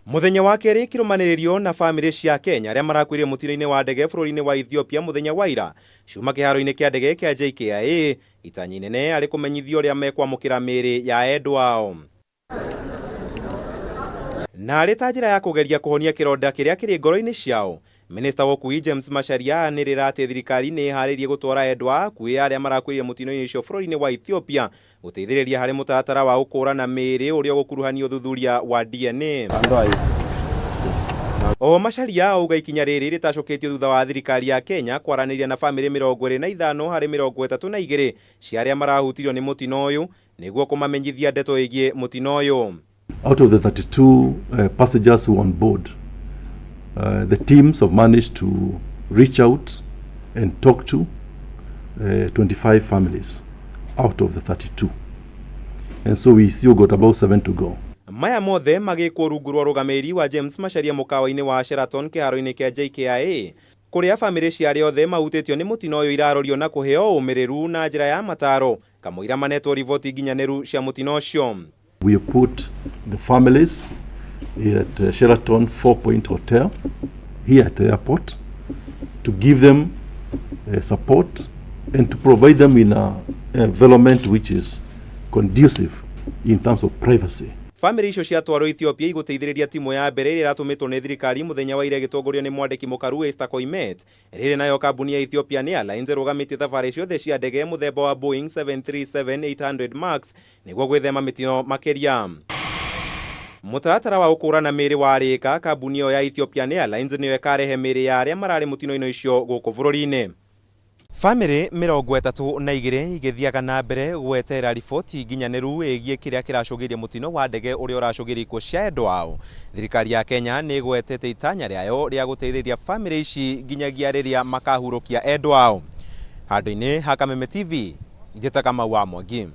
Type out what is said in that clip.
Mũthenya wa kerĩ kĩrũmanĩrĩrio na bamĩrĩ cia Kenya arĩa marakuire mũtino-inĩ wa ndege bũrũri-inĩ wa Ethiopia mũthenya wa ira ciuma kĩharo-inĩ kĩa ndege kĩa JKIA, itanya inene arĩ kũmenyithio ũrĩa mekwamũkĩra mĩĩrĩ ya endwa ao. Na arĩ ta njĩra ya kũgeria kũhonia kĩronda kĩrĩa kĩrĩ ngoro-inĩ ciao, Minista wa ũkuui James Macharia anĩrĩra atĩ thirikari nĩ ĩharĩirie gũtwara endwa akuĩ arĩa marakuĩrire mũtino-inĩ ũcio bũrũri-inĩ wa Ethiopia gũteithĩrĩria harĩ mũtaratara wa gũkũũrana mĩĩrĩ ũrĩa ũgũkuruhania ũthuthuria wa DNA. Oho Macharia auga ikinya rĩrĩ rĩtacũkĩtio thutha wa thirikari ya Kenya kwaranĩria na bamĩrĩ 25 harĩ 32 cia arĩa marahutirio nĩ mũtino ũyũ nĩguo kũmamenyithia ndeto ĩgiĩ mũtino ũyũ. Out of the 32 passengers who were on board, the teams have managed to reach out and talk to 25 families out of the 32. And so we still got about 7 to go. Maya mothe magĩkwo rungu rwa ũrũgamĩrĩri wa James Macharia mũkawa-inĩ wa Sheraton kĩharo-inĩ kĩa JKIA, kũrĩa bamĩrĩ cia arĩa othe mahutĩtio nĩ mũtino ũyũ irarorio na kũheo ũmĩrĩru na njĩra ya mataro kamũira manetwo riboti nginyanĩru cia mũtino ũcio. We have put the families at Sheraton Four Point Hotel here at the airport to give them support and to provide them in an environment which is conducive in terms of privacy. Bamĩrĩ icio ciatwarwo Ethiopia igũteithĩrĩria timu ya mbere ĩrĩa ĩratũmĩtwo nĩ thirikari mũthenya wa ira ĩgĩtongorio nĩ mwandĩki mũkaru Esther Koimet. Rĩrĩ nayo kambuni ya Ethiopian Airlines ĩrũgamĩtie thabarĩ ciothe cia ndege mũthemba wa Boeing 737-800 Max nĩguo gwĩthema mĩtino makĩria. Mũtaratara wa gũkũũrana mĩĩrĩ warĩka, kambuni ĩyo ya Ethiopian Airlines nĩyo ĩkarehe mĩĩrĩ ya arĩa mararĩ mũtino-inĩ ũcio gũkũ bũrũri-inĩ. Bamĩrĩ 32 igĩthiaga na mbere gweterera riboti nginyanĩru ĩgiĩ kĩrĩa kĩracũngĩrĩria mũtino wa ndege ũrĩa ũracũngĩrĩria ikuũ cia endwa ao. Thirikari ya Kenya nĩ ĩgwetete itanya rĩayo rĩa gũteithĩrĩria bamĩrĩ ici nginyagia rĩrĩa makahurũkia endwa ao. Handũ-inĩ ha Kameme TV, njĩta Kamau wa Mwangi.